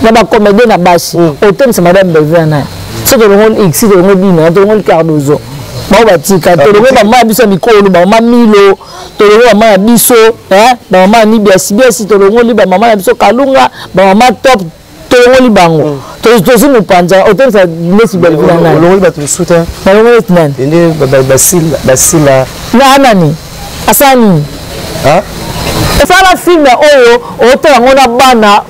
Na bacomédien na basi, otemisa madame Bellevue na so tolongoli x, tolongoli dina, tolongoli Cardozo, bao batika, tolongoli bamama ya biso ya mikolo, bamama Milo, tolongoli bamama ya biso, bamama ya Nibiasi Biasi, tolongoli bamama na biso Kalunga, bamama Top, tolongoli bango. Tozwi mopanza, otemisa neti Bellevue na nani? Olongoli bato mosusu te. Nalongoli neti nani? Ende basila. Na nani asala nini? Esala film oyo otala yango na bana,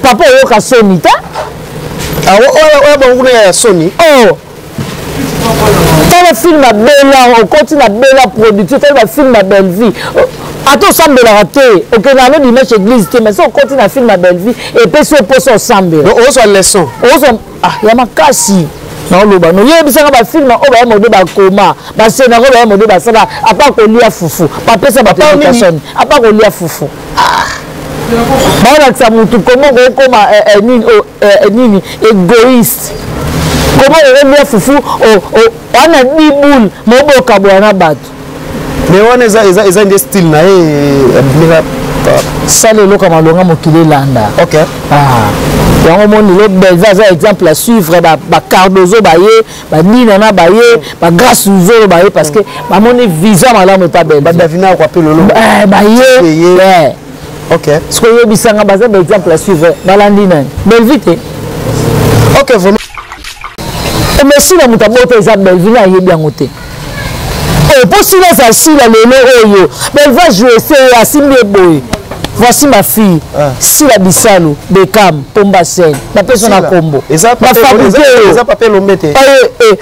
papa oyoka soni te. Oyo bango kuna ya soni. Oh, tala film ya Bela, okoti na Bela Production, tala bafilm ya Bellevue. Ata osambelaka te, okendaka no dimanche église te, mais so okoti na film ya Bellevue, epesi yo mposa osambela. Ozwa leçon. Ozwa ya makasi. Naoloba no, yebisanga bafilm oyo baya mode bakoma basenako, baya mode basala, apa kolia fufu, bapesa bato éducation, apa kolia fufu, baolakisa mutu komo kokoma nini, nini, égoïste, komo kokolia fufu wana dibule mobokaboya na bato. Mais wana eza nde style na ye abimela. Sala eloko ya malonga, mokili elanda. Yango moni lelo Bellevue aza exemple à suivre. Bacardozo baye, banina na baye, bagrâce nzolo baye, parce que bamoni vision malamu epa Bellevue. Badavina kwa pe lolo. Baye. Soki oyebisanga, baza baexemple à suivre, balandi nani? Bellevue te. Ok, vraiment. Mais Sila, moto abota eza Bellevue, na ayebi yango te. Mpo Sila eza Sila lelo oyo, Bellevue ajoue se asimbi ye boye: "Voici ma fille." Sila Bisalu Bekam Pomba Scène, napesa na kombo. Bafabrike oyo. Eza Papa Elombe te.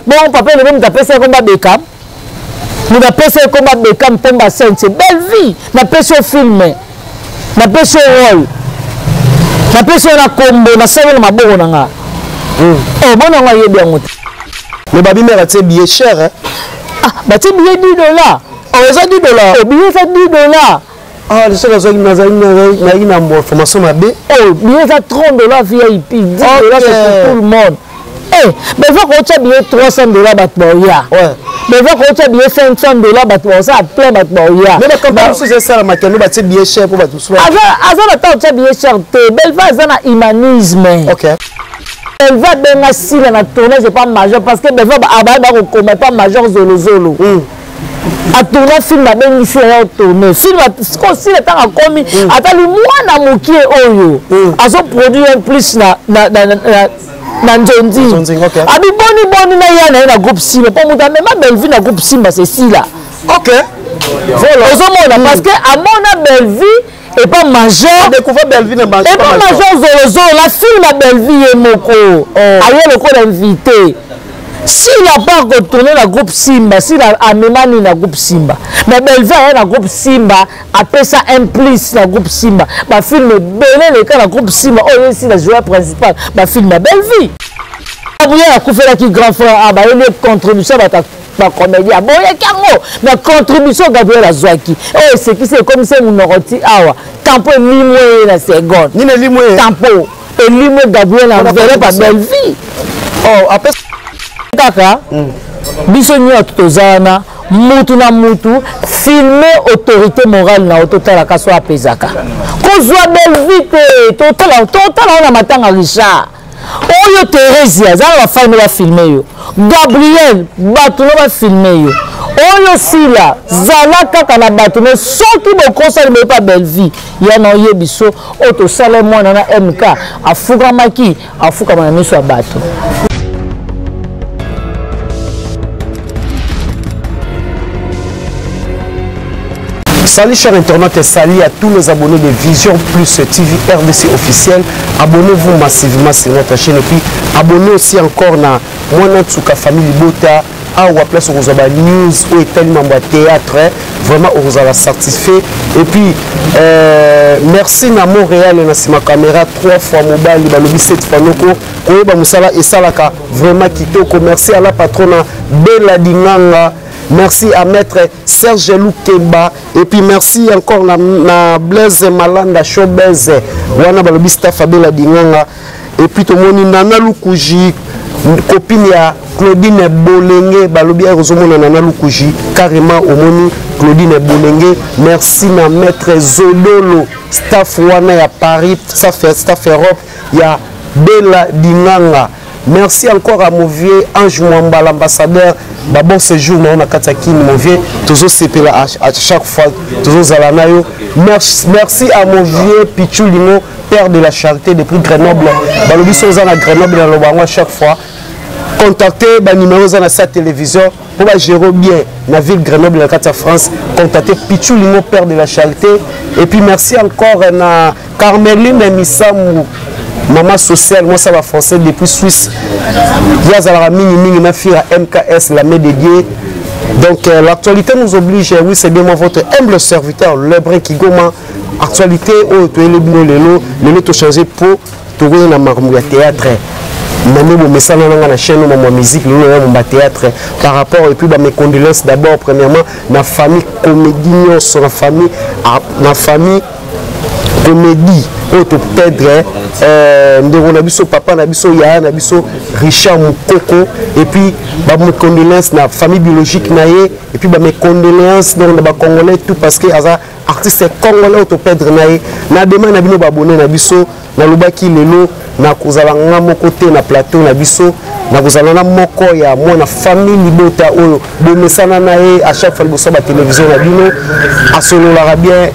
Bongo Papa Elombe, moto apesa ye komba Bekam, moto apesa ye komba Bekam Pomba Scène, c'est Bellevue. Napesi yo film, napesi yo rôle, napesi yo na kombo, nasali na maboko na nga. Bona yango, ayebi yango te. Mais babi mère atie billet cher, hein? Ah, batie billet 10 $. Oh, eza 10 $? Oh, billet eza 10 $. Ah, soki azwaki, nazalaki na formation mabe. Oh, billet eza 30 $ VIP, 10 $, c'est pour tout le monde. Eh, beva kotia billet 300 $, bato baoya. Beva kotia billet 500 $, bato baosala plein, bato baoya. Mais bacampagne mosusu esalamaka nde batie billet cher mpo bato mosusu. Aza na ntango tia billet cher te. Belva aza na humanisme. Belva abenga Sila na tournage epa Major, parce que Belva abaye bakokoma epa Major Zolozolo. Atourna film, abengisi ya otourne film. Sikoyo Sila ntango akomi, atali mwana mokie oyo azoproduire un plus na Nzonzi. Abi boni boni na ya na ye na groupe Simba, mpo moto amema Bellevue na groupe Simba, c'est Sila. Ozomona, parce que amona Bellevue epa Major. Découvert Bellevue na epa Major Zolozolo na film ya Bellevue, ye moko aye lokola invité. Sila part kotourne na groupe Simba, Sila amema nini na groupe Simba? Mais Bellevue aye na groupe Simba, apesa un plus na groupe Simba. Bafilm ebele eleka na groupe Simba oyo ye Sila joueur principal, bafilm ya Bellevue. Gabriel akufelaki grand frère, a bayeli contribution, bato bacomédien aboyaki yango, mais contribution Gabriel azwaki oyo esekisi, ekomisi monoko ti awa. Tampo elimwe ye na seconde. Nini elimwe? Tampo elimwe Gabriel na enveloppe ya Bellevue. Oh, apesa. Kaka biso nyonso toza wana, mutu na mutu filme autorité morale na yo, totalaka so apezaka kozwa Bellevue te. Totala, totala wana matanga Richard oyo, Thérésia aza na bafani, bafilme yo. Gabriel, bato no bafilme yo. Oyo Sila, zala kaka na bato no. Soki bokosali boyepa Bellevue ya na oyebi so oyo tosala mwana na MK afukamaki, afukama na miso ya bato. Salut chers internautes, salut à tous les abonnés de Vision Plus TV RDC officiel. Abonnez-vous massivement sur notre chaîne et puis abonnez aussi encore na Mwana Tsuka Famille Bota awa, place okozwa ba news oyo etali mambo ya théâtre, vraiment okozala satisfait. Et puis merci na Montréal na nsima caméra, trois fois mobali balobi sept fois noko koyeba mosala esalaka vraiment kitoko. Merci à la patronne Bella Dinganga, merci à maître Serge Lukemba et puis merci encore na Blaise Malanda Showbez wana balobi staff Abela Dinganga. Et puis tomoni Nana Lukuji. Copine ya Claudine Bolenge, balobi ya ozomonana na Lukuji, carrément omoni Claudine Bolenge. Merci na maître Zodolo, staff wana ya Paris, staff Europe ya Bella Dinganga. Merci encore à mon vieux Ange Mwamba, l'ambassadeur. Bah, bon séjour, na kati ya Kin, mon vieux. Tozo sepela à chaque fois, tozo zala na yo. Merci, merci à mon vieux Pichou Limo, père de la charité depuis Grenoble. Balobi soza na Grenoble na lobango à chaque fois. Contactez ba numéro za na sa télévision pour ba gérer bien na ville Grenoble na kati ya France. Contactez Pichou Limo, père de la charité. Et puis merci encore na Carmeline Misamou, maman sociale, moi ça va français depuis Suisse. Yazala mingi mingi na fille à MKS, la main dédiée. Donc l'actualité nous oblige, oui c'est bien moi votre humble serviteur, Lebrun Kigoma. Actualité oyo toyeli bino lelo, lelo to changer pour tokoya na makambo ya théâtre. Nani bomesana nanga na chaîne ma musique lelo ya ba théâtre par rapport et puis ba mes condoléances d'abord premièrement na famille comédie nyonso, na famille comédie oyo to perdre ndeko na biso, papa na biso, yaya na biso Richard Mukoko, et puis ba mes condoléances na famille biologique na ye, et puis ba mes condoléances donc na ba congolais tout parce que aza artiste congolais oyo to perdre na ye. Na demande na bino ba abonné na biso, nalobaki lelo na kozala nga moko te na plateau na biso, na kozala na moko ya mwana famille libota oyo bomesana na ye à chaque fois liboso ba télévision na bino, asololaka bien,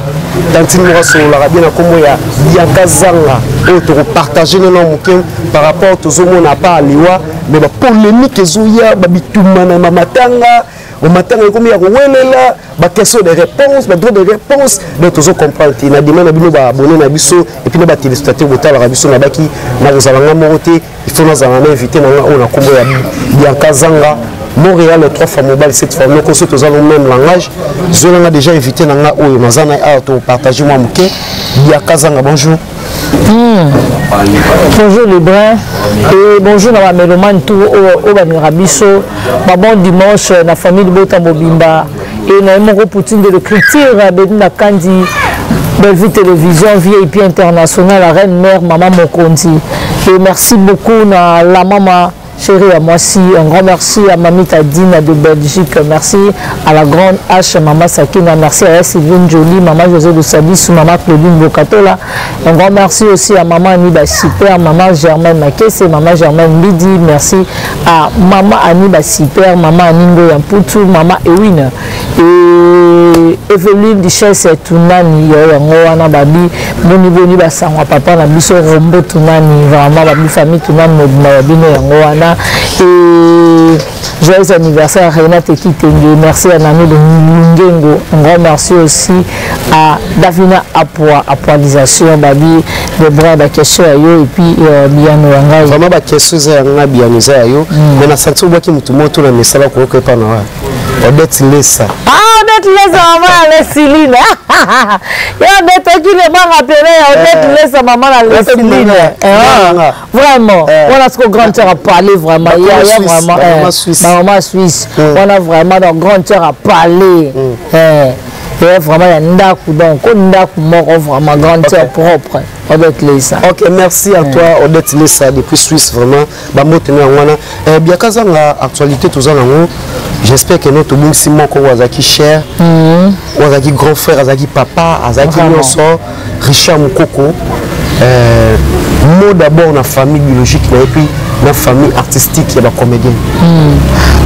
tantine moko asololaka bien na kombo ya Bianca Zanga oyo tokopartage nano moke par rapport tozomona pa aliwa, mais ba polémique ezoya, ba bitumba na matanga, matanga ekomi ya kowelela, ba question de réponse, ba droit de réponse. Donc tozo comprendre te na demande na bino ba abonné na biso et puis na ba téléspectateurs botalaka biso, na baki na kozala nga moko te, il faut nazala na invité na nga oyo na kombo ya Bianca Zanga, Montréal, 3 fois mobile, 7 fois moko, soki toza le même langage. Zolanga déjà invité na nga oyo naza na awa to partager moi moke. Bianca Zanga, bonjour. Bonjour Lebrun et bonjour na ba mélomane tout oyo balingaka biso. Ba bon dimanche na famille Libota Mobimba et na ye moko Poutine de l'écriture, Bedina Kandi, Bellevue Télévision, VIP International, la reine mère Maman Mokonzi. Et merci beaucoup na la maman chérie à moi aussi. Un grand merci à Mamie Tadine de Belgique. Merci à la grande H, Maman Sakina. Merci à Sylvine Jolie, Maman José de Sadissou, Maman Claudine Bocatola. Un grand merci aussi à Maman Aniba Super, Maman Germaine Makese, Maman Germaine Mbidi. Merci à Maman Aniba Super, Maman Aningo Yamputu, Maman Ewine. Et Evelyne Duchesse Tunani, yango wana babi, boni boni basangwa papa na biso Rombo Tunani, vraiment babi famille Tunani mobima ya bino yango wana. Et joyeux anniversaire à Renate Kitenge, merci à Nani Lungengo, un grand merci aussi à Davina Apoa, Apoalisation, babi de bras ba question ya yo et puis Biano Wangai. Vraiment ba question za nga Biano za yo, mais na senti obaki mutu moto na mesala ko ko pa na wa. Odette Lessa. Ah, Odette Lessa, maman la Lessiline. Ya Odette qui ne m'a rappelé, Odette Lessa, maman la Lessiline. Vraiment. Voilà ce que grande sœur a parlé vraiment. Il y a vraiment maman suisse. On a vraiment donc grande sœur a parlé. Et vraiment il y a ndaku donc ndaku moko vraiment grande sœur propre. Odette Lessa. OK, merci à toi Odette Lessa depuis Suisse vraiment. Ba mbote na wana. Bianca Zanga actualité toza nango. J'espère que notre bungisi moko azaki cher. Azaki grand frère, azaki papa, azaki nyonso, Richard Mukoko. Mot d'abord na famille biologique et puis na famille artistique ya ba comédien.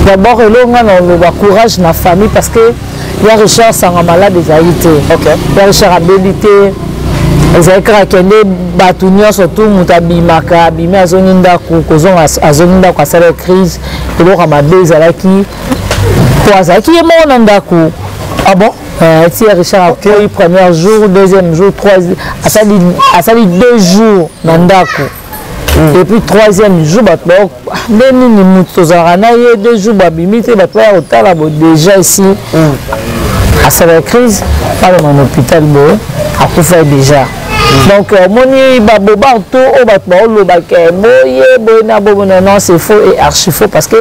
D'abord elonga na loba courage na famille parce que ya Richard sanga malade ezali te. Ya Richard abeli te. Ezali kaka kende bato nyonso tu moto abimaka, abimi azongi ndako, kozonga azongi ndako asala crise, eloko ya mabe ezalaki po azalaki ye moko na ndako. Ah bon? Ti Richard akoyi premier jour, deuxième jour, troisième, asali 2 jours na ndako. Et puis troisième jour, bato ba, nde nini moto tozalaka na ye 2 jours babimi te, bato baya kotala bo déjà ici. Asala crise, baloma na hôpital boye, akufa ye déjà. Donc, moni baboba to oyo bato baolobaka boye boye na boye, non, non, c'est faux et archi faux parce que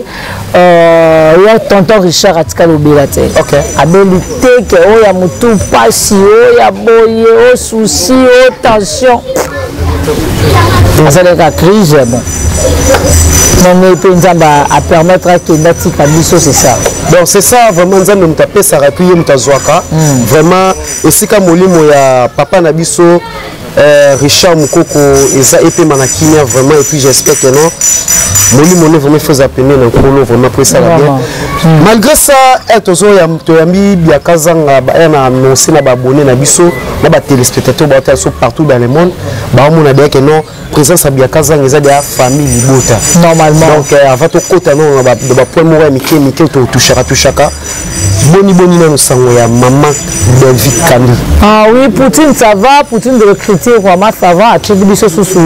ya tonton Richard atikali obela te. Abeli te ke oyo ya motu pasi, oyo ya boye, oyo souci, oyo tension. Asalaka crise, bon. Ndenge mpe Nzambe apermettre akende atika biso, c'est ça. Donc c'est ça vraiment, Nzambe moto apesaka, puis ye moto azwaka. Vraiment, esika molimo ya papa na biso Richard Mukoko eza epema na kimia vraiment. Et puis j'espère que non, molimo ne vraiment, il faut appeler na Nkolo vraiment po esala bien. Malgré ça, tozoyambi Biaka Zanga ya na annonce na baabonné na biso, na batéléspectateur baotala biso partout dans le monde, baomona deya ke non, présence ya Biaka Zanga eza deya famille libota. Normalement. Donc avant tokota no na bapoint moko ya mike mike, totushaka tushaka boni boni nano sango ya mama Belvi Kandi. Ah oui, Poutine, ça va. Poutine de l'écriture, vraiment, ça va. Atiki biso susu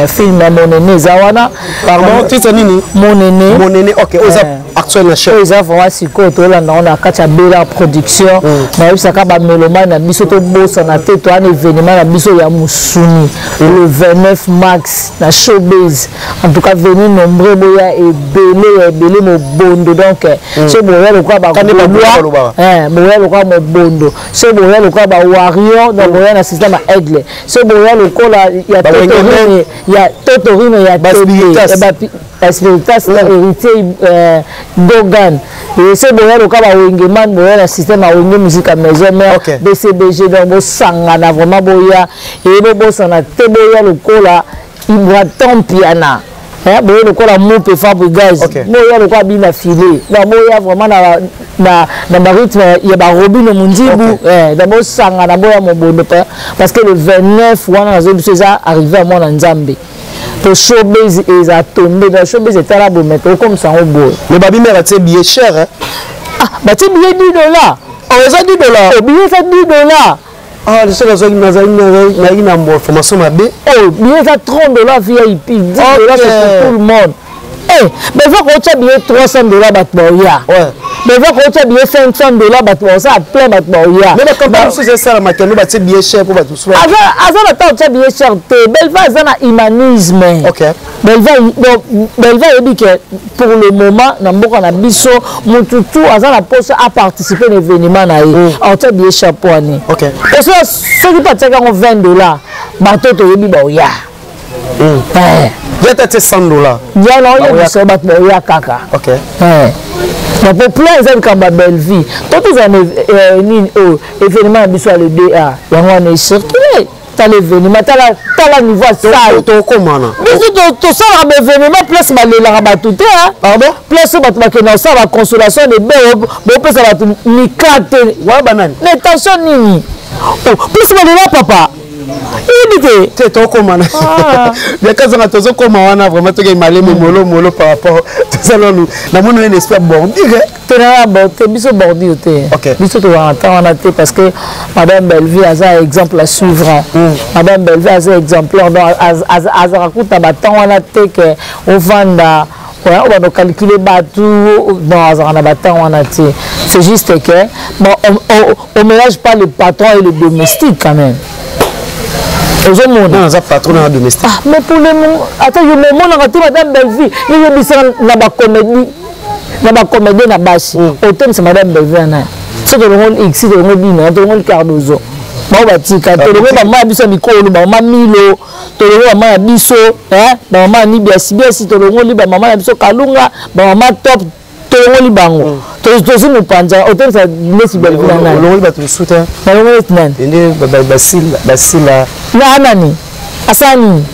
film ya Monene eza wana. Pardon, titre nini? Monene. Monene, ok, oza actuel na chaîne. Oyo eza vraiment sikoyo tolanda ngo na kati ya Bela Production. Nayebisaka bamélomanes na biso, tobosana te, towana événement na biso ya mosuni le 29 mars na Showbase. En tout cas, venez nombreux, boya ebele ya ebele, mobondo. Donc so boya lokola bagaulois, boya lokola mobondo, so boya lokola bawarrior, donc boya na système ya aigle, so boya lokola ya Totorino, ya Totorino, ya Tembe, Spiritas, héritier Dogan, so boya lokola bawengeman, boya na système ya Wenge Musique ya Maison Mère, BCBG. Donc bosangana vraiment, boya eye, bobosana te, boya lokola Ibraton Piana, boya lokola Mupe Fabrigaz, boya lokola Bina File. Donc boya vraiment na barythme ya barobino Mondibu. Donc bosangana, boya mobondo, parce que le 29 wana nazoyi biso eza arrivé ya mwana Nzambe to Showbase eza tombe. Donc Showbase etala boye, mais tokomisa yango boye. Mais babimaka atie billet cher, hein? Ah, batie billet 10 $. Oh, eza 10 $? Oh, billet eza 10 $. Ah, soki azwaki, nazalaki na formation mabe. Oh, billet eza 30 $ VIP, 10 $, c'est pour tout le monde. Eh, beva kotia billet 300 $, bato baoya. Beva kotia billet 500 $, bato baosala plein, bato baoya. Mais bacampagne mosusu esalamaka nde batie billet cher mpo bato mosusu. Aza na ntango tia billet cher te. Belva aza na humanisme. Belva ayebi ke pour le moment na mboka na biso, motu tu aza na mposa aparticipe na événement na ye, aotia billet cher po ani soki mpe atiaki yango 20 $, bato toyebi baoya. Yata tie 100 $. Yana oyebisa bato baoya kaka. Na po plan eza likambo ya Bellevie to tozala nini oyo événement na biso ya le 2a, yango wana ecircule. Tala événement, tala, tala niveau ya salle. Tokomana. Biso tosalaka baévénement place balelaka bato te. Pardon? Place oyo bato bakenda kosala baconsolation de be, bopesa bato mika te. Wana banani? Na tension nini place balela papa, yebi te. Te, tokomana biakazanga, tozokoma wana vraiment, tokei maleme molo molo par rapport toza nanu namoni un esprit ya bordure. Tenaka bo te, biso bordure te. Biso tozala ntan wana te, parce que madame Bellevue aza exemple à suivre. Madame Bellevue aza exemplaire, donc azalaka kuta batemps wana te ke ovanda oyo bando calculer bato. Non, azalaka na batemps wana te. C'est juste que bon, on mélange pas le patron et le domestique quand même, ozomona. Aza patron na domestique. Ah, mais pour le moment, ata yo momonaka te madame Bellevue yeyebisaka na bacomédie, na bacomédien na basi otemisa madame Bellevue wana. So tolongoli x, tolongoli bino, tolongoli Cardozo, bao batika, tolongoli bamama ya biso ya mikolo, bamama Milo, tolongoli bamama ya biso, bamama ya Nibiasi Biasi, tolongoli bamama na biso Kalunga, bamama Top, tolongoli bango, tozwi mopanza otemisa neti Bellevue na nani? Olongoli bato mosusu te. Nalongoli neti nani? Ende basila, basila. Na nani asala nini?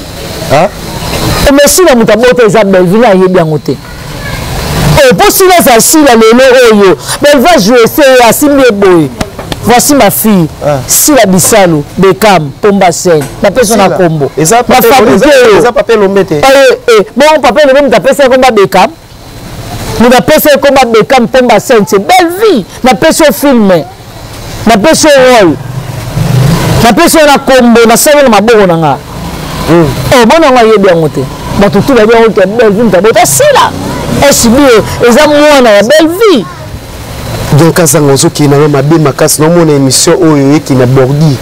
Mesila moto abota eza Bellevue, na ayebi yango te. Mpo sila eza sila lelo oyo Bellevue joue se oyo asimbi ye boye: "Voici ma fille." Sila Bisalo Bekam Pomba Scène, napesa na kombo. Bafabrike oyo. Eza papa Elombe te. Bongo papa Elombe moto apesa ye komba Bekam, moto apesa ye komba Bekam Pomba Scène, c'est Bellevue. Napesi yo film, napesi yo rôle, napesi yo na kombo, nasali na maboko na nga. Bona yango ayebi yango te. Bato tu bayebi yango te. Bellevue moto abota Sila, SB eza mwana ya Bellevue. Donc azanga ozokende nanga mabe makasi, naomona émission oyo oyeki na bordi.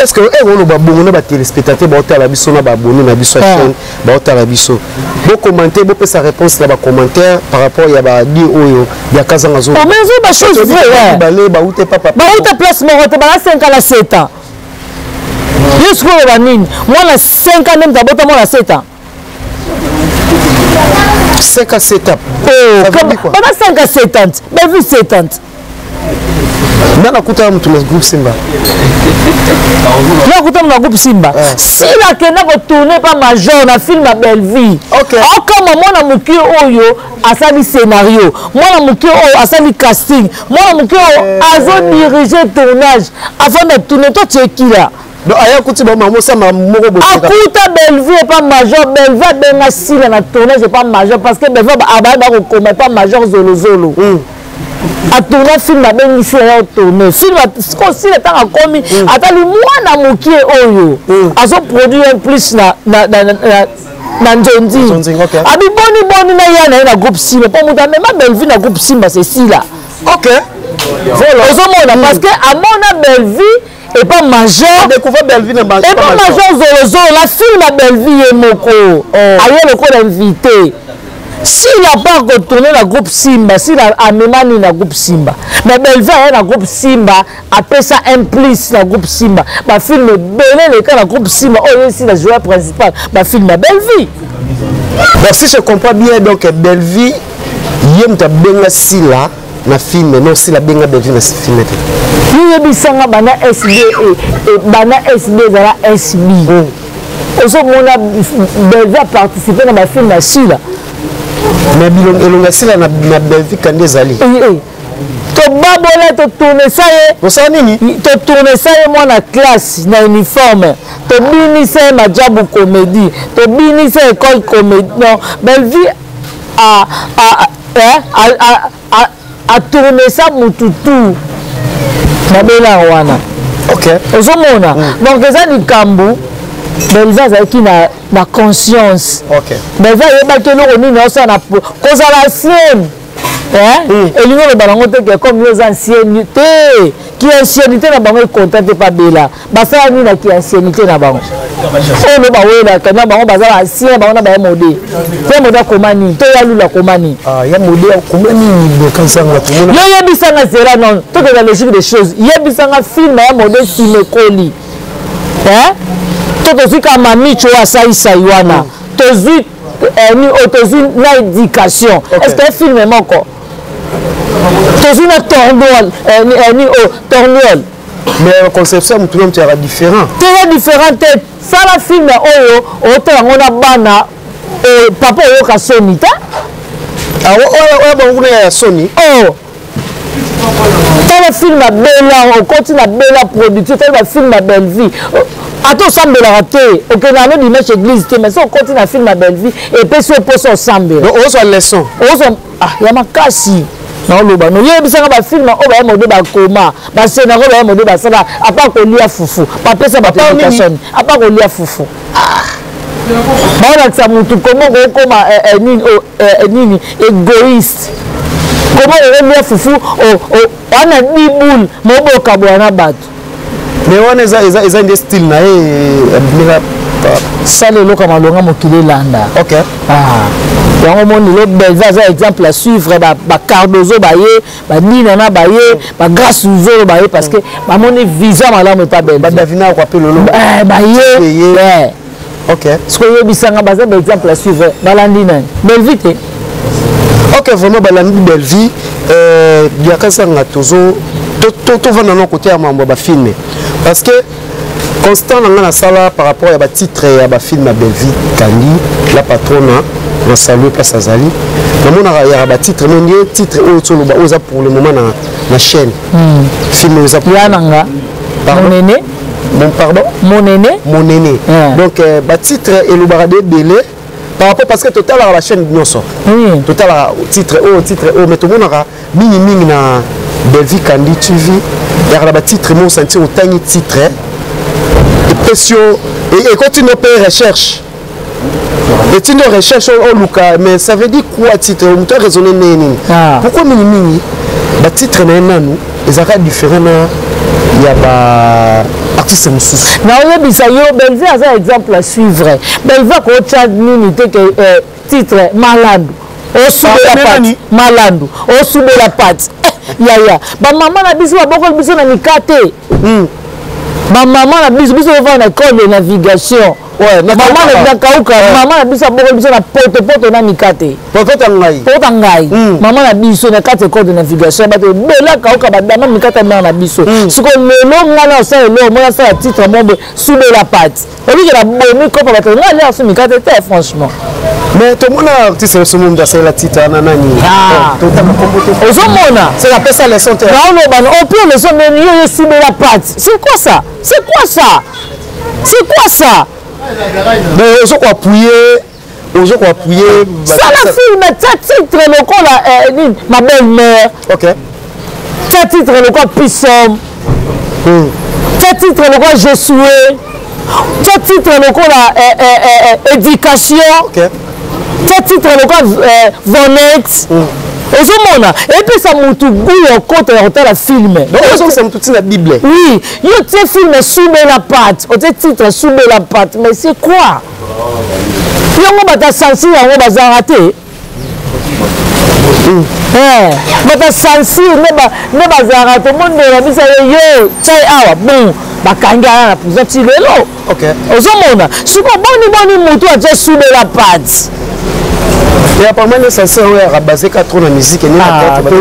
Est ce que ere oloba bongo na batéléspectateur baotala biso, na baabonné na biso ya chaîne baotala biso, bocommenter, bopesa réponse na bacommentaire par rapport ya badi oyo ya Kazanga? Mais ezo bachose vrai. Bale baute papa. Bauta place moko te, bala 5 ans na 7 ans. Ye sikoyo oloba nini? Mwana 5 ans nde moto abota mwana 7 ans. 5 à 7 ans. Oh, baba 5 à 7 ans, Bellevue 7 ans. Nani akutaka moto na groupe Simba? Nani akutaka na groupe Simba? Eh. Sila akenda kotourne pa major na film ya Bellevue. Okay. Okama mwana moke oyo asali scénario, mwana moke oyo asali casting, mwana moke oyo eh. azo diriger tournage avant de tourner toi tu es qui là? Donc aya kuti ba mama osama moko boye. Akuta Bellevue epa major, Bellevue abenga Sila na tournage epa major parce que Bellevue abaya bakokoma epa major zolozolo. Atourna film abengi Sila ya otourne film sikoyo Sila ntango akomi atali mwana mokie oyo azoproduire un plus na nzonzi abi boni boni na ya na ye na groupe Simba mpo moto amema Bellevue na groupe Simba c'est Sila. Ok. Voilà. Ozomona parce que amona Bellevue et pas major découvert Bellevue na et pas major zolozolo na film ya Bellevue ye moko aye lokola invité. S'il a pas retourné na groupe Simba, s'il a amema nini na groupe Simba, mais Bellevue aye na groupe Simba apesa un plus na groupe Simba, ba film ebele leka na groupe Simba oyo esi na joueur principal ba film ya Bellevue. Donc si je comprends bien, donc Bellevue ye moto abenga Sila na film, non Sila abenga Bellevue na film te. Yebisanga bana SB bana SB ezala SB. Ozomona Bellevue a participer na ba film ya Sila. Mais bilongi elonga Sila na Bellevue kandi ezali. Tobabola totournesa ye. Osala nini? Totournesa ye mwana classe na uniforme. Tobinisa ye Majabu comédie, tobinisa école comédie. Non, Bellevue a tourné ça mututu. Nabela wana. Ok. Ozomona. Donc eza likambo Bellevue azalaki na conscience. Ok. Bellevue ayebaki eloko nini osala na kozala ancienne. Hein? Elingi oloba nango te ke comme yo oza ancienne te. Ki anciennité na bango ekonta te pa Bella. Basala nini na ki anciennité na bango? Oyo bawelaka na bango baza ba ancien bango na ba mode. Te mode akoma nini? To ya lula akoma nini? Ah, ya mode akoma nini? Bokansanga tomona. Yo yebisanga zela non, tokeza logique des choses. Yebisanga film ya mode simekoli. Hein? To tozwi ka mamicho asaisai wana. Tozwi ni tozwi na éducation. Est-ce que film moko? Tozwi na tornol, ni tornol. Mais conception ya mutu na mutu yaka différent. Toza différent te. Sala film oyo otala ngo na bana papa oyoka soni ta. Ah, oyo bango kuna ya soni. Oh. Tala film ya Bella, okoti na Bella production, tala ba film ya Bellevue. Ata osambelaka te, okendaka no dimanche église te, mais soki okoti na film ya Bellevue, epesi yo posa osambela. Donc ozwa leçon. Ozwa ya makasi. Naoloba no yebisanga ba film oyo ba mode ba koma, ba scénario ba mode ba sala, apa kolia fufu, ba pesa ba publication, apa kolia fufu. Baolakisa mutu comment okoma nini, nini égoïste. Comment okolia fufu wana dix boules moboka bwana bato. Mais wana eza nde style na ye abimela sala eloko ya malonga mokili elanda. Ok. Yango moni lo Bellevue aza exemple à suivre, ba Cardozo baye, ba Nina na baye, ba Grâce Nzolo baye, parce que bamoni vision malamu epa Bellevue. Ba Davina kwa pe lolo. Baye. Ye. Ok. Ce que yebisanga baza ba exemple à suivre, balandi nani? Bellevue te. Ok, vraiment balandi Bellevue, biakasanga tozo to vanda na côté ya mambo ba film. Parce que Constant nanga na sala par rapport ya ba titre ya ba film ya Bellevue Kandi, la patronne na saluer place azali. Namonaka ya ba titre mais ndiye titre oyo tsoloba oyo eza pour le moment na chaîne. Film oyo eza pour Ya nanga. Pardon? Monene. Mon pardon? Monene. Monene. Donc ba titre elobaka de ebele par rapport parce que total la chaîne nyonso. Total titre oyo, titre oyo, mais tomonaka mingi mingi na Bellevue Kandi TV, ya ba titre mo sentir otangi titre et pression et continue pe recherche. Et tu ne recherches au Luka, mais ça veut dire quoi titre? On peut raisonner nini. Pourquoi mingi mingi ba titre na nanu ezaka différent na ya ba artiste mosusu. Na oyebisa yo Bellevue aza exemple à suivre. Bellevue akotia nini te que titre Malandu. Osubela pati Malandu, osubela pati. Ya ya. Ba mama na biso ba bokoli biso na mikate. Ba mama na biso biso ba na école de navigation. Mama na kauka, mama na biso abokoli biso na potopoto na mikate. Potota ngai. Potota ngai. Mama na biso na kati école de navigation, bato ebele akauka badama mikate ya mare na biso. Siko lelo ngai na osala eloko mona asala titre mombe subela pate. Obiki na bomi kopa bato ngai alia so mikate te, franchement. Mais tomona artiste nyonso mondo asalela titre wana nani? Totanga kombo te. Ozomona. C'est apesa leçon te. Naoloba au pire leçon ndeni yo subela pate. C'est quoi ça? C'est quoi ça? C'est quoi ça? Bon, ozo ko appuyer, ozo ko appuyer. Sala film, tia titre lokola nini, ma belle-mère. OK. Tia titre lokola Pissom. Tia titre lokola Je suis. Tia titre lokola éducation. OK. Tia titre lokola Vonex. Ozomona epesa mutu goût ya okota ya kotala film. Donc ozongisa mutu ntina Bible. Oui, yo tie film subela pate, otie titre subela pate, mais c'est quoi? Yango bato censure yango bazalaka te. Bato censure nde bazalaka te. Mondela biso yo tie awa, bon bakangi aya na prison ti lelo. Ozomona siko boni boni mutu atie subela pate. Et apparemment, les censeurs oyo arabase ka trop na musique ni na théâtre.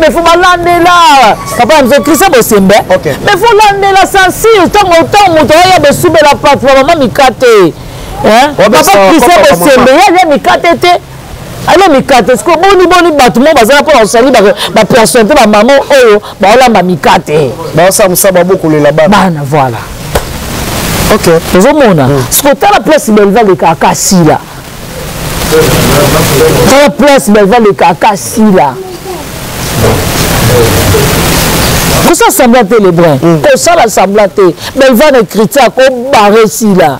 Mais faut balandela papa na biso Christian Bosembe. Mais faut landela censure ntango moto oyo besubela pate ba mama mikate. Papa Christian Bosembe ye alia mikate te, alia mikate. Siko boni boni bato moko bazala mpona kosali bapersonnalité, bamama oyo baolamba mikate, baosala mosala, babokolela bana. Bana, voilà. OK. Ozomona siko tala place Belva lekaka asila, tala place Belva lekaka asila. Kosala semblant te, Lebrun, kosala semblant te. Belva na écriture akobare sila.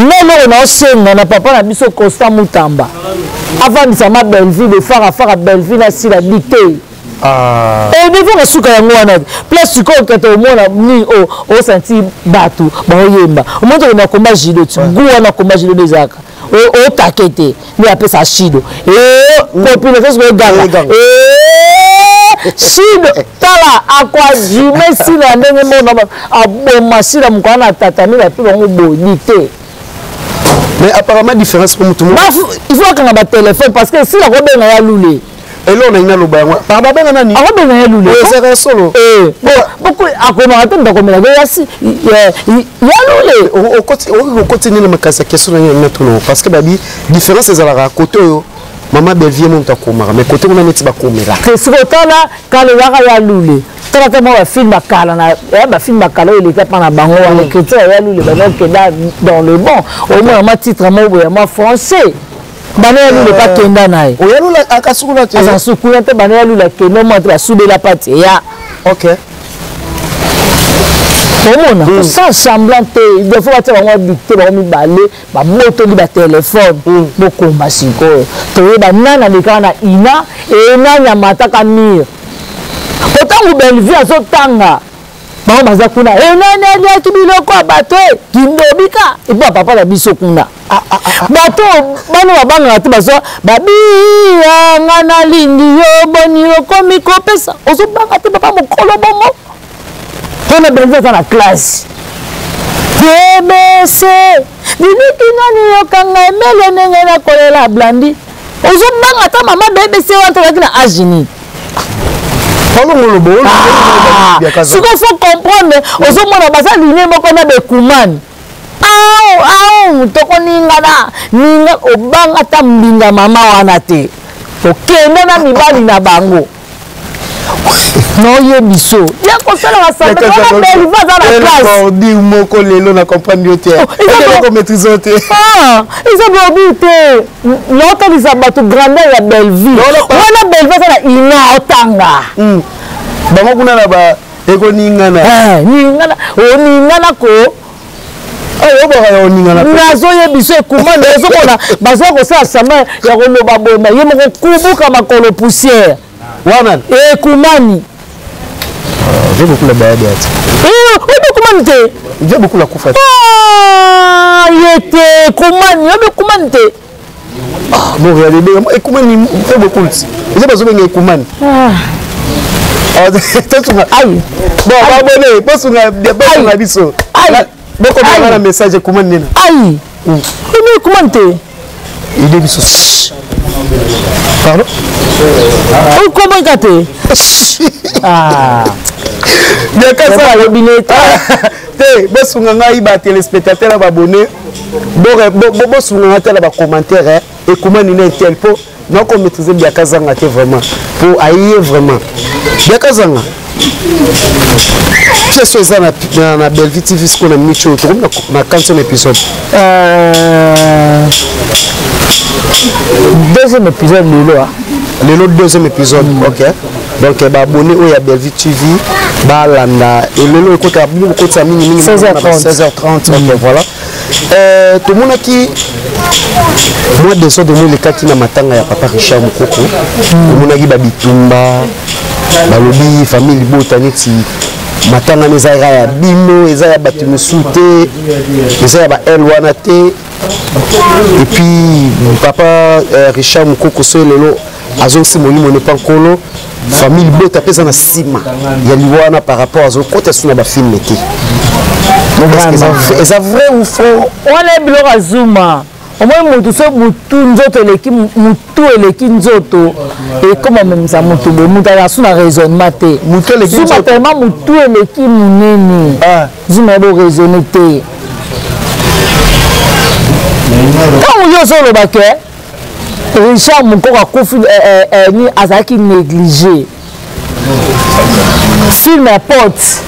Nde eloko na osenga na papa na biso Constant Mutamba, avandisa ma Bellevue de fara fara, Bellevue na sila dicté. Niveau na suka yango wana place sikoyo okete omona nini osanti bato baoyemba, omoni tokenda komba judo ti gu wana, komba judo nde ezalaka otake te, nde apesa shido population sikoyo eganga shido. Tala akoajume sila ya ndenge mona aboma sila mokwana na tatami bato bango bodi te. Mais apparemment différence pour mutu il faut akanga batelefone parce que sila kobenga ya lule. Eloko na ngai naloba yango, par babenga nani? Akobenga ya lule. Ezalaka solo. Akomaka te, moto akomelaka ya lule. Okoki kokoti nini makasi ya question na ngai natuna, parce que babi différence ezalaka côté oyo mama Bellevue moto akomaka, mais côté kuna neti bakomela. Soki otala kala ezalaka ya lule, tala te mwa bafilme bakala na bafilme bakala oyo eleka mpa na bango wana, écriture ya lule bango okenda dans le bon, omona mwa titre moko boye mwa français, bana ya lule bakenda na ye. Oyalula akasukula te. Akasukula te, bana ya lule akenda omona te basubela pati eya. OK. Omona kosala semblant te, des fois batia bango dicté, bango mibale babotoli batelefone, bokoma sikoyo toyeba nani alekaka na ina e nani amataka mire. Po ntango Bellevue azotanga, bango baza kuna e nani aliaki biloko ya bato e kindobika epo bapapa na biso kuna bato bana babangaka te, bazwa babia nga nalingi yo boni okomi kopesa, ozobanga te papa mokolo bongo mpona Bellevue aza na classe TBC biliki nani yokanga emele ndenge nakolela blandi, ozobanga ata mama BBC wana tozalaki na age nini? Sikoyo faut comprendre, ozomona baza ligne moko na bekumani au au tokoningana ninga, obanga ata mbinga mama wana te, okende na mibali na bango naoyebi so ya kosalaka semblant wana Bellevue aza na classe. Ordi moko lelo na comprendre yo te, eloko maîtrise te. Eza bordi te, naotalisa bato grandeur ya Bellevue wana. Bellevue aza na ina otanga. Bango kuna na ba ekoningana. Ningana oningana ko. Oyobaka ya oningana. Nazoyebi so ekumani, ozomona baza kosala samba ya koloba boye, ye moko kubuka makolo poussière. Wana ekumani. J'ai beaucoup la bayade ati. Oyebi ekumani te? J'ai beaucoup la kufa. Ye te ekumani, oyebi ekumani te? Bon, regardez, ekumani fait beaucoup. Eza bazobenga ekumani. Ai. Bon, abonné, bosunga biso. Bokomanga na message ekumani nini? Ai. Imi ekumani te. Ide biso. Pardon? Okomaka te. Ah. Biakasa alobi neta. Te, bosunga ngai ba téléspectateurs na ba abonnés. Bosunga ngai te na ba commentaires ekumani na tel po nako maîtriser biakazanga te vraiment. Po aye vraiment. Biakazanga. Pièce eza na, na, na Bellevue TV sikoyo na minute oyo tokomi na 40e épisode. Deuxième épisode lelo ah. Lelo deuxième épisode, ok. Donc ba abonné oyo ya Bellevue TV balanda elelo ekota bino bokotisa mingi mingi 16h30. 16h30, ok, voilà. Tomonaki mwa desordre mo elekaki na matanga ya papa Richard Mukoko. Tomonaki babitumba, balobi famille libota neti matanga wana eza ya bino, eza ya bato mosusu te, eza ya ba l wana te. Et puis papa Richard Mukoko so lelo azongisi molimo ne pa nkolo, famille libota mpe eza na nsima ya liwa wana par rapport azokota su na bafilme te. Eza vrai ou faux? Wana biloko ya Zuma. Omoni motu so motu nzoto eleki motu eleki nzoto ekoma memisa motu boye, motu azala su na raisonnement te. Motu eleki Zuma nzoto. tellement motu eleki monene. Zuma yebo raisonner te. Ntango yo ozoloba ke Richard Mukoko akufi, ni azalaki négligé. Film ya pote.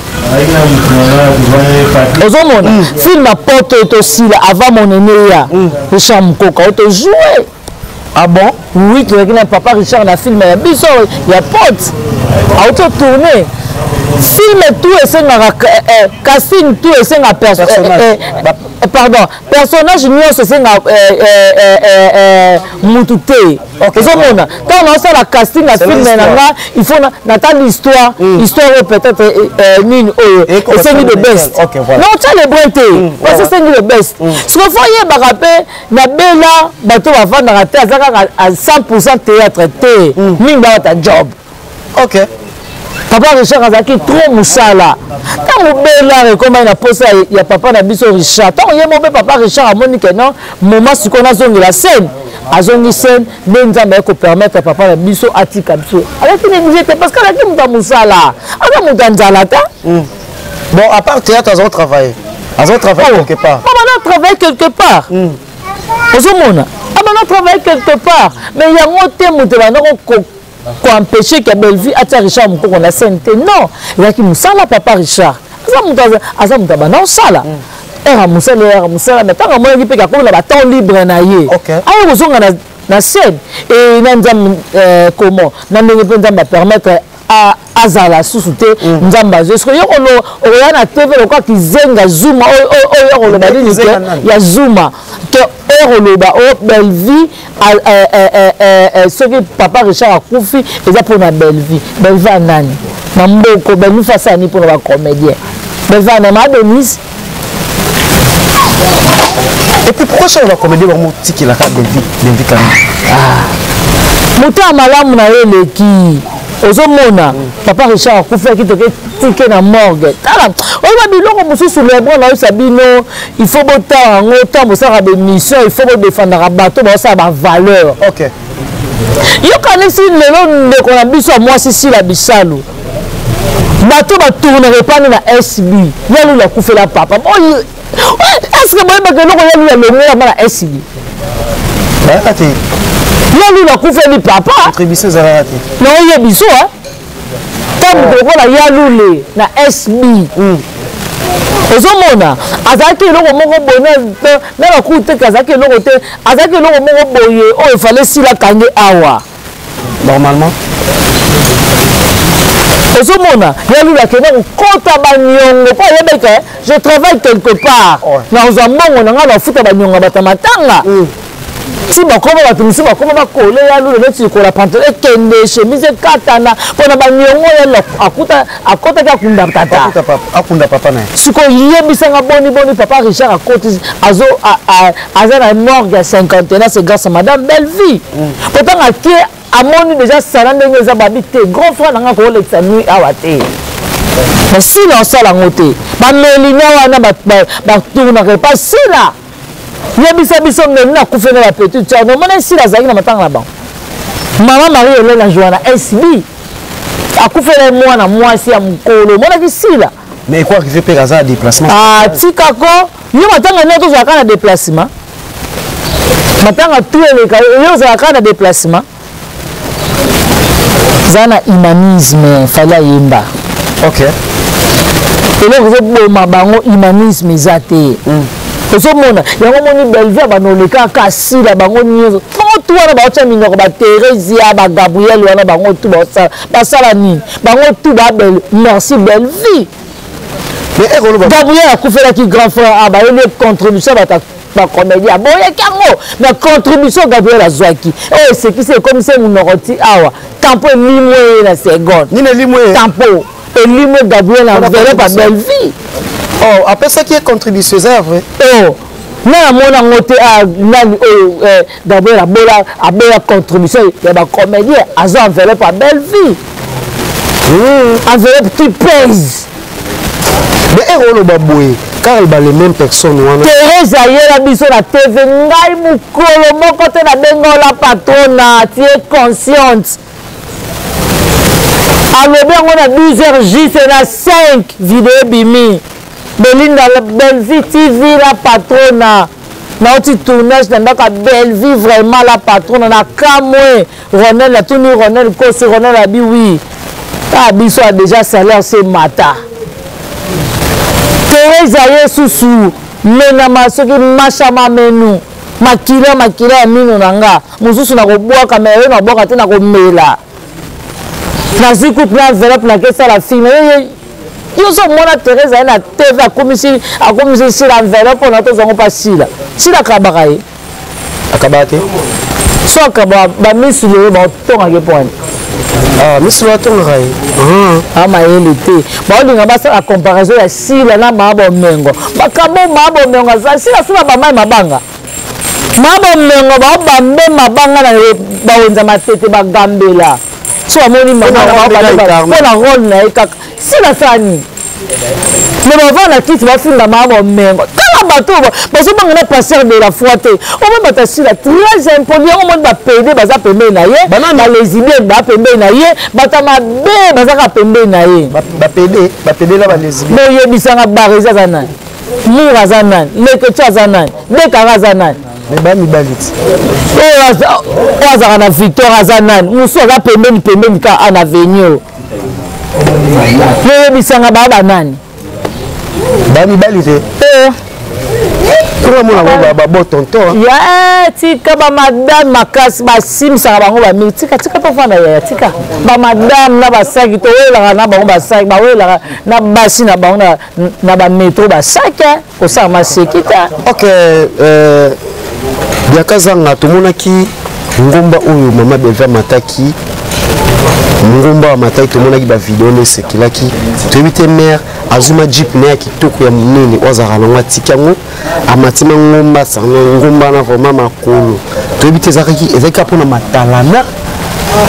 Ozomona film ya pote oyo tosila avant mon aîné ya Richard Mukoko oyo tojoué. Ah bon? Oui, tozalaki na papa Richard na film ya biso ya pote. Auti tourner. Film tout esengaka casting tout esengaka Personnage. Pardon, personnage nyonso esengaka mutu te. Ozomona ntango naosala casting ya C'est film na l'histoire. nga, il faut natala histoire, histoire oyo peut-être nini oyo Et comment esengi ça the best. Ok, voilà. Non, tia le brin te, parce que esengi the best. Sikoyo fo oyebaka mpe na bela bato bavandaka te, aza kaka à 100% théâtre te, mingi bawata job. Papa Richard azalaki trop mosala. Ntango Bela ekomaki na posa ya papa na biso Richard, ntango ye moko mpe papa Richard amoni ke non, moment sikoyo nazongela scène, azongi scène nde Nzambe aye kopermettre papa na biso atika biso. Azalaki négligé te parce que azalaki moto ya mosala, aza moto ya nzala te. Bon, à part théâtre, azo travailler. Azo travailler quelque part. Papa na travailler quelque part. Ozomona, papa na travailler quelque part, mais yango te moto banda ko empêcher que Bellevue atia Richard Mukoko na scène te. Non, ezalaki mosala papa Richard. Aza moto aza moto abanda osala. Era mosala, era mosala, mais ntango amonaki mpe kakomi na ba temps libre na ye. Aye kozonga na scène. Et na Nzambe, comment? Na ndenge mpe Nzambe a permettre azala susu te, Nzambe azwi. Soki yo okoya na TV lokola kizenga Zuma, oyo oyo koloba nini te? Kizenga nani? Ya Zuma. Ke oyo koloba, oyo Bellevue, soki papa Richard akufi, eza mpona Bellevue. Bellevue anani? Na mboko, Bellevue face ani mpona ba comédien. Bellevue anani? Ma Denise? Et puis pourquoi ça va comédien vraiment tikela ka Bellevue, Bellevue quand même? Ah. Moto ya malamu na ye eleki. Ozomona papa Richard akufaki, toke tike na morgue. Tala, oyeba biloko mosusu Lebron nayosa bino, il faut botala yango ntango bosalaka bémission, il faut bodefendaka bato baosala bavaleur. Yokanisi lelo ndeko na biso ya mwasi Sila Bisalu, bato batournaka epani na SB, ya Lula akufela papa. Oyo, est-ce que boyebaka eloko ya Lula longola na SB? Bayaka te. Ya Lula akufeli papa. Contribution ezalaka te. Na oyebi so, hein? Ntango moto lokola ya Lule na SB, ozomona azalaki eloko moko boye, na bakuku te, azalaki eloko te, azalaki eloko moko boye oyo efale Sila kange awa. Normalement. Ozomona ya Lula akende kokota baniongo mpo ayebeke je travaille quelque part, nazwa mbongo na ngai, nafuta baniongo ya bato ya matanga. Ti bakoma bato mosusu bakoma bakole ya Lula neti likola pantalon ekende, chemise ekatana mpona baniongo ya Lula akotaki akunda tata. Akunda papa, akunda papa na ye. Sikoyo yebisanga boni boni papa Richard akoti aza na morgue ya cinquantenaire, c'est grâce à madame Bellevue. Pourtant akie amoni déjà sala ndenge eza babi te, grand frère nanga kolekisa nuit awa te. Mais Sila osala yango te. Bamelina wana batournaka epa Sila. Yebisa biso Melina akufeli na ba petite sœur. Nomona Sila azalaki na matanga na bango. Mama Marie Helène ajoua na SB. Akufela ye mwana mwasi ya mokolo. Omonaki Sila. Mais eko arrive mpe aza na déplacement. Ah, tika ko. Yo matanga nde tozalaka na déplacement. Matanga tout eleka yo ozalaka na déplacement. Za na humanisme fallait ayemba. OK. Eloko ezoboma bango humanisme eza te. Ozomona yango moni Bellevue bano oleka asila bango nyonso bango tu wana baotya minoko ba Theresia ba Gabriel wana bango tu baosala basala nini bango tu ba belle merci Bellevue. Mais Gabriel akufelaki grand frère a bayeli contribution bato bacomédien aboyaki yango na contribution Gabriel azwaki oyo esekisi ekomisi ye monoko ti awa tampo elimwe ye na seconde nini elimwe tampo elimwe Gabriel enveloppe ya Bellevue. Oh, apesaki ye contribution eza ya vrai. Oh, nga namona yango te. Nani oyo Gabriel abola aboya contribution ya bacomédien, azwa enveloppe ya Bellevue, enveloppe qui pèse. Mais ero oloba boye car ba les mêmes personnes wana. Thérèse ayela biso na TV, ngai mokolo moko te nabenga la patrona, tu es consciente. Alobi yango na 12 heures juste na 5 video ebimi. Belinda Bellevue TV la patrona. Nauti tournage na ndako ya Bellevue, vraiment la patrona na kamwe. Ronel natuni Ronel Kosi, Ronel abi oui. Ah biso a déjà salaire se mata. Thérèse aye susu menama soki mashama menu makila makila ya mino na nga mosusu nakobwaka me oyo nabwaka te nakomela nazwi kutu na enveloppe nakesala filme yo so omona Thérèse aye na TV akomisi akomisi Sila enveloppe mpona tozwango mpa Sila. Sila akabaka ye. Akabaka te. So akaba bamisu lelo baotongaka mpona Ah, misu batongaka ye. Amayele te baolinga basala comparaison ya Sila na maa bomengo makambo maa bomengo aza Sila so na bamai mabanga maa bomengo baobambe mabanga na bawenza matete bagambela so bamoni mpona role na ye kaka Sila asala nini. Me bavanda na kiti bafinga maa bomengo tala bato bazobanga na pasteur de la foi te omoi bato ya Sila très impoli yango omoni bapede baza pembeni na ye, balesbienne baa pembeni na ye, bato ya mabe bazaka pembeni na ye. Bapede bapede na balesbienne. Boyebisanga Baresi aza nani, Mour aza nani, Leketu aza nani, Dekara aza nani. Mais bamibali ti. Oyo azalaka na Victoire aza nani, mosusu aza pembeni pembeni kaka ana avenue oyo yoyebisanga baa banani. Bamibali te. Mona babo tonton. Ya tika bamadame makasi basimisaka bango bamili tika tika tofanda yaya tika bamadame na basaki towelaka na bango basaki bawelaka na basi na bango na bametro basaki kosala maseki te. Ok, Biaka Zanga, tomonaki ngomba oyo mama Belva amataki, ngomba amataki, tomonaki bavideo nde esekilaki. Toyebi te mare azwi ma jeep na ya kitoko ya monene oyo azalaka nango, atiki yango, amati ma ngomba sana ngomba na vraiment makolo. Toyebi te ezalaki kaka mpona matalana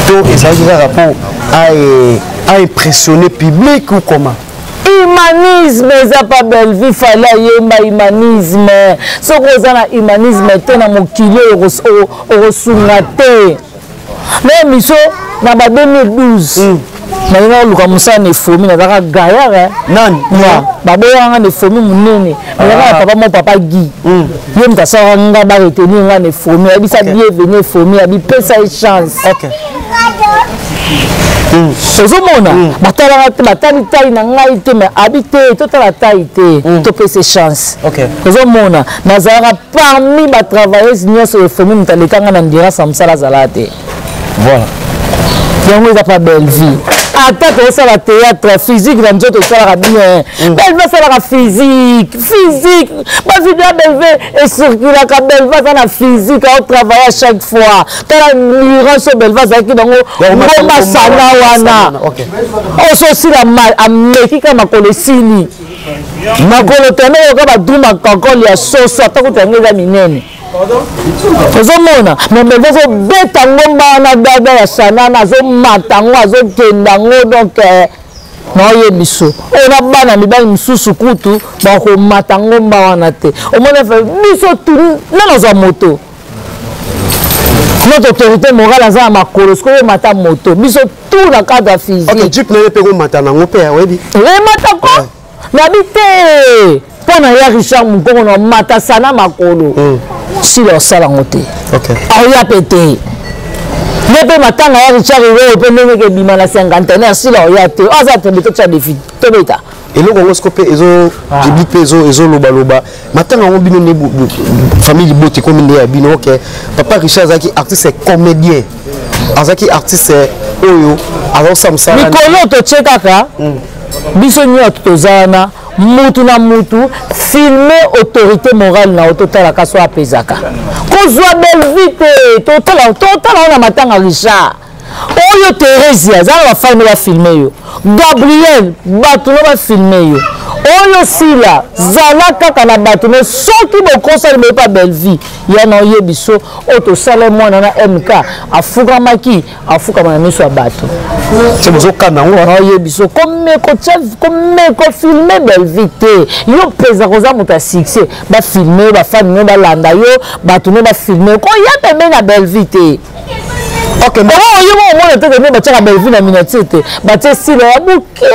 to ezalaki kaka mpo aimpressionner public ou comment. Humanisme eza pa Bellevue, fallait ayemba humanisme. Soki oza na humanisme te na mokili oyo okosunga te. Na émission na ba 2012 nalinga koluka mosala na efomi, nazalaka gaillard. Nani? Baboyaka nga na efomi monene, nazalaka na papa mo papa Guy, ye moto asalaka nga baretenir nga na efomi, ayebisa bienvenu efomi abipesa ye chance. Ozomona batalaka te, batali tai na ngai te, mais abi te totala tai te, topesa chance. Ozomona nazalaka parmi batravailleuse nyonso efomi, moto alekanga na endurance ya mosala azalaka te. Voilà. Yango eza pa Bellevue, ata tozosala théâtre physique na nzoto esalaka bien. Bellevue asalaka physique physique, bavideo ya Bellevue ecirculaka. Bellevue aza na physique, aotravaille à chaque fois. Tala endurance oyo Bellevue azalaki nango ngomba sana wana oso osila ameki kaka makolo esili makolo tene oyoka badru makakole ya soso ata kutu yango eza minene. Ozomona me Bellevue azobeta ngomba wana dada ya sanana azomata yango azokenda yango donc. Naoyebi so oyo na bana mibali mosusu kutu bakomata ngomba wana te. Omoni biso tu nano azwa moto, notre autorité morale aza na makolo. Sikoyo omata moto, biso tout na cadre ya physique. Ok, jeep na ye mpe komata nango mpe, oyebi. Emata ko nabi te mpo na ya Richard Mokoko na mata sana makolo. Sila osala yango te, aoya mpe te. Ye mpe matanga ya Richard oyo mpe ndenge ekebima na cinquantenaire, sila oya te. Oyo aza tembe, totya défi, tobeta. Eloko yango siko mpe ezo public mpe ezolobaloba matanga yango. Bino nde famille libota, ekomi nde ya bino. Ok, papa Richard azalaki artiste comédien, azalaki artiste oyo azosala mosala. Mikolo totie kaka biso nyonso toza wana, mutu na mutu filme autorité morale na yo, totalaka so apezaka kozwa Bellevue te. Totala, totala wana matanga Richard oyo. Thérésia aza na bafani, bafilme yo. Gabriel, bato no bafilme yo. Oyo sila, zala kaka na bato no. Soki bokosali boyepa Bellevue ya na oyebi so oyo tosala mwana na MK afukamaki, afukama na miso ya bato. Se bozokana yango. Naoyebi so komeko filme Bellevue te. Yo mpenza koza moto ya succès, bafilme yo, bafani no balanda yo, bato no bafilme yo, koya pembeni na Bellevue te. Oyo yo omona te kende batiaka Bellevue na miniature te, batie style ya buke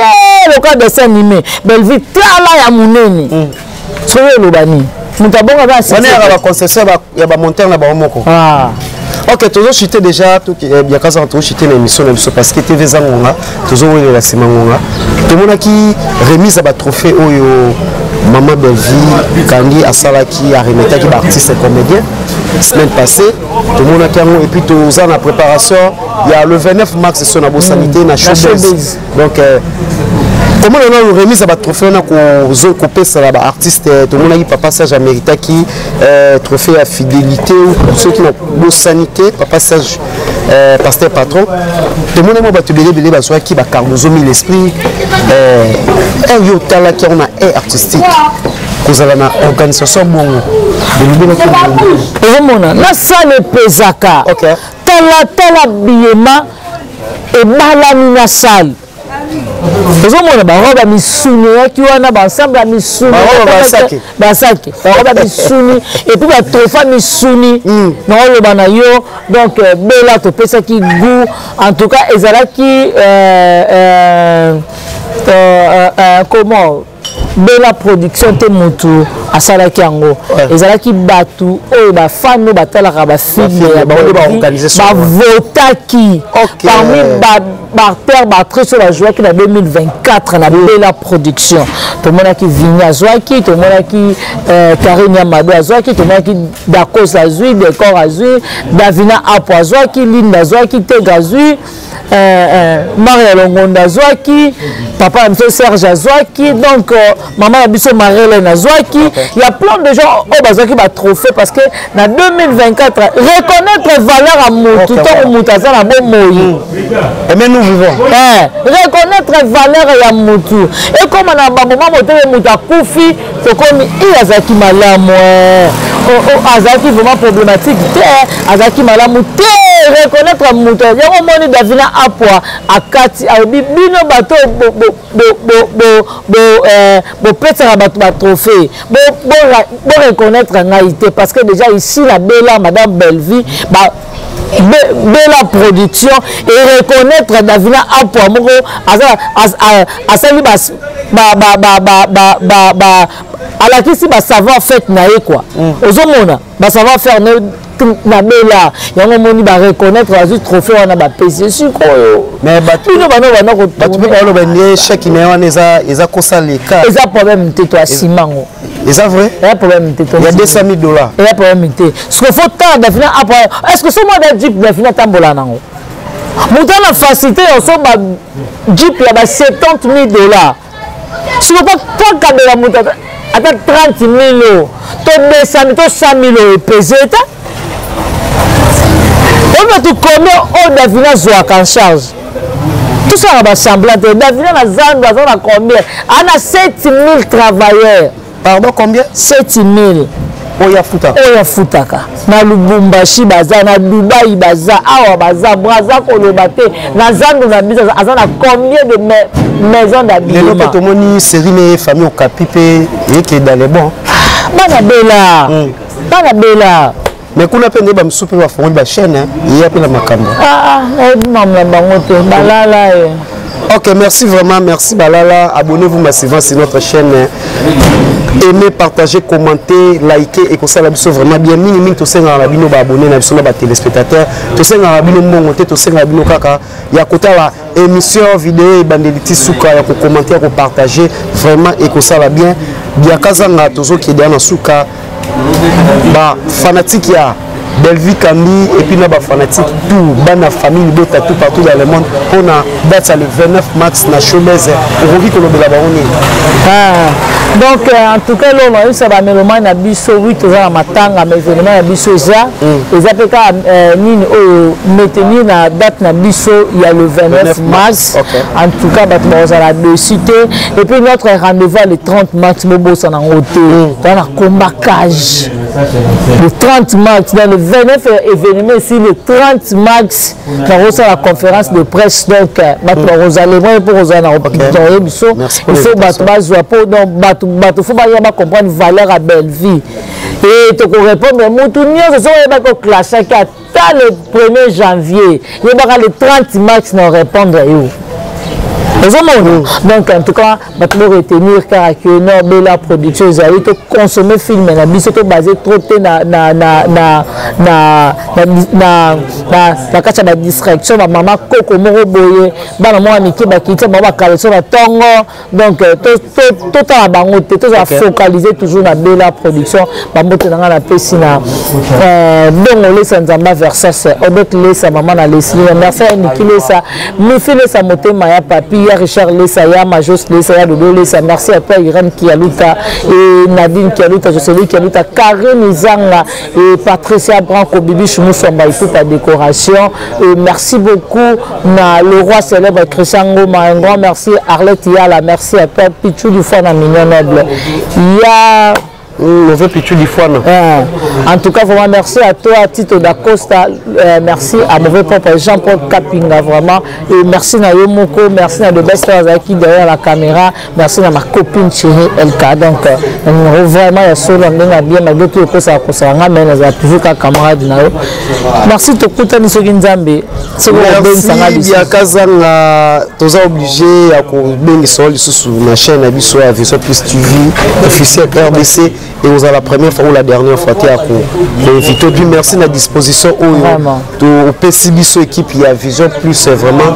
lokola dessin animé. Bellevue tala ya monene. Soki oloba nini, moto abonga kaka. Wana yaka baconcession ya bamonteur na bango moko. Ok, tozochite déjà biakazaka, tozochite na émission na biso parce que TV eza ngonga, tozowelela nsima ngonga. Tomonaki remise ya batrophée oyo mama Bellevue Kandi asalaki, aremetaki baartiste comédien semaine passée, tomonaki yango. Et puis toza na préparation ya le 29 mars, so na bosani te, na Showbuzz. Donc komona nano remise ya batrophée wana kopesa na baartiste, tomonaki papa Sage ameritaki trophée ya fidélité, soki na bosani te, papa Sage, pasteur patron. Tomoni mwa bato ebele ebele bazwaki bacardozo mille esprit. Yo otalaki yango na air artistique, kozala na organisation bongo, elobelaki? Ozomona na sale epezaka. Tala, tala biyema ebalani na sale. Ozomona barobe ya misuni eyaki wana, baensemble ya misuni, basaki, barobe ya misuni et puis batrophée misuni. Naoloba na yo, donc bela topesaki goût. En tout cas ezalaki comment, Bela Production te mutu asalaki yango. Ezalaki bato oyo bafani oyo batalaka bafilme ya bavotaki parmi baacteur, baactrice oyo bazwaki na 2024 na Bela Production. Tomonaki Vini azwaki, tomonaki Karine ya Mado azwaki, tomonaki Dacos azwi, Decor azwi, Davina Apo azwaki, Linda azwaki, Tegra azwi, Maria Longondo azwaki, papa na biso Serge azwaki, donc mama na biso Marie-Hélène azwaki. Il y a plein de gens oyo bazwaki batrophée parce que na 2024, reconnaître valeur ya motu ntango motu aza na bomoi. Mais nous vivons. Reconnaître valeur ya motu ekóma na bamoma motele motu akufi, tokomi i azalaki malamu, azalaki vraiment problématique te, azalaki malamu te. Reconnaître moto yango omoni Davina Apwa akati, alobi bino bato bopesaka bato batrophée, boreconnaître ngai te parce que déjà ici na Bela, madame Bellevue, Bela Production et reconnaître Davina Apwa moko asali, alakisi basavoir faire na ye quoi. Ozomona basavoir faire na Bela yango, omoni bareconnaître, bazwi trophée wana, bapesi sikoyo. Bino bano banda. Bato mpe baloba nde chèque na ye wana eza kosaleka. Eza problème te, to asimango. Eza vrai. Eza problème te. Ya 200 000 $. Eza problème te. Siko faut tala Davina après, est ce que so mwana jeep Davina atambola nango, moto ana facilité ya osomba jeep ya ba 70 000 $, siko po kabela moto ata 30 000 o to 200 to 100 000 oyo epese te. Oyo bato combien oyo Davina azwaka en charge? Tosalaka basemblant te. Davina na zando aza na combien? Ana 7000 travailleurs. Pardon, combien? 7000. Oyo afutaka. Oyo afutaka na Lubumbashi baza, na Dubai baza, awa baza, Braza koloba te, na zandu na biso aza na combien de maison d'habillement. Lelo mpe tomoni série ne famille Okapi mpe eke dans les bons. Bana bela, bana bela. Mais kuna mpe nde bamosusu mpe bafongoli bachaîne, eya mpe na makambo. Nayebi mamu na bango te, balala ye. Ok, merci vraiment, merci Balala. Abonnez-vous massivement sur notre chaîne. Aimez, partagez, commentez, likez et que ça la vraiment bien. Mingi mingi tosenga na bino ba abonné na biso na ba téléspectateurs. Tosenga na bino mbongo te, tosenga na bino kaka ya kotala émission vidéo ebandeli ti suka, ya ko commenter, ya ko partager vraiment et que ça la bien. Biakazanga tozokende na suka ba fanatique ya Bellevue Kandi et puis na ba fanatique tout bana famille bota tout partout dans le monde pona date le 29 mars na showbiz okoki kolobela bango nini? Ah, donc en tout cas lolo ayebisa bamélomane na biso, oui, toza na matanga, mais événement na biso eza eza mpe kaka nini oyo maintenir na date na biso ya le 29 mars. En tout cas bato bakozala dessus te. Et puis notre rendez-vous le 30 mars, bobosana yango te, toza na combat cage le 30 mars. Dans le 29 événement ici, le 30 mars nakosala conférence de presse. Donc bato bakozala moi mpo kozala na oye biso, il faut bato bazwa mpo donc bato faut baya bacomprendre valeur ya Bellevue e tokorépondre mutu nyonso. Soki oyebaki oclashaki ata le 1er janvier, yebaka le 30 mars na répondre yo, ozomona. Donc en tout cas bato boretenir kaka ke non, Bela Production ezali, toconsommer film na biso, tobase trop te na kati ya badistraction, bamama koko moko boye, bana moko ya mike bakiti bango bakaleso na ntongo. Donc totala bango te, tozala focaliser toujours na Bela Production. Bambote na ngai napesi na Bongo Lesa, Nzamba Versas, Odette Lesa, mama na Leslie, merci ya Niki Lesa, Mifi Lesa, motema ya papi ya Richard Lesa, ya Majos Lesa, ya Dodo Lesa. Merci à toi Irène Kialuta et Nadine Kialuta, Jocelyne Kialuta, Karine Izanga et Patricia Branco, Bibi Choumousomba Ipupa décoration. Et merci beaucoup na le roi célèbre Christian Ngoma, un grand merci. Arlette Yala, merci à toi. Pichou du Fana, mignon noble ya Mauvais Pichou du Fana. En tout cas vraiment merci à toi Tito Dacosta, merci à mauvais propre Jean-Paul Kapinga vraiment, et merci na yo moko, merci na de best azalaki derrière la caméra, merci na ma copine chérie LK. Donc vraiment ya solo ndenge bien, malgré tout ekosaka kosaka nga, mais nazala toujours ka camarade na yo. Merci, tokutani soki Nzambe soki obengisanga. Lisusu Biakazanga, toza obligé ya kobengisa lisusu na chaîne na biso ya Vision Plus TV officiel RDC, et ozala la première fois ou la dernière fois te ya koinvite. Puis merci na disposition oyo opesi biso équipe ya Vision Plus, vraiment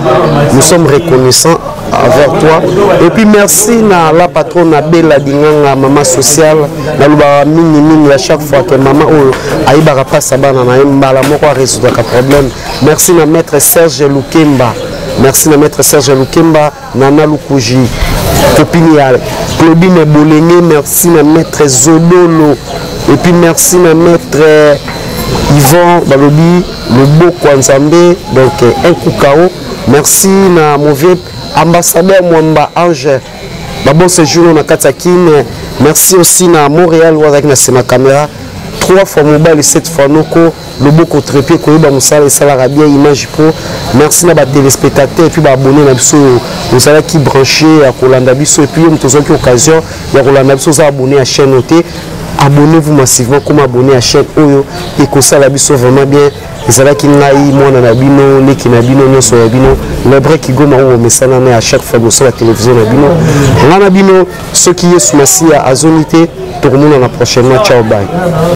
nous sommes reconnaissants envers toi. Et puis merci na la patronne na Bella Dinganga, mama sociale. Nalobaka mingi mingi à chaque fois que mama oyo ayebaka mpasi bana na ye, mbala moko arésoudaka problème. Merci na maître Serge Lukemba, merci na maître Serge Lukemba, Nana Lukuji, copine ya Claudine Bolenge, merci na maître Zodolo et puis merci na maître Yvon balobi loboko ya Nzambe, donc un coup KO. Merci na mauvais ambassadeur Mwamba Ange, babon séjour na kati ya Kine. Merci aussi na Montréal oyo azalaki na nsima caméra, trois fois mobali, sept fois noko loboko trépied, koyeba mosala esalaka bien image pro. Merci na batéléspectateur et puis baabonné na biso oyo ozalaki branché ya kolanda biso. Et puis yo moto ozwaki occasion ya kolanda biso, oza abonné ya chaîne oyo te, abonnez-vous massivement, comme abonné ya chaîne oyo ekosala biso vraiment bien. Ezalaki ngai mwana na bino, leki na bino, nyonso ya bino, Lebre Kigoma, oyo bomesana na à chaque fois liboso ya télévision na bino. Ngai na bino, soki Yesu Masiya azongi te, tokomonana prochainement. Ciao, bye.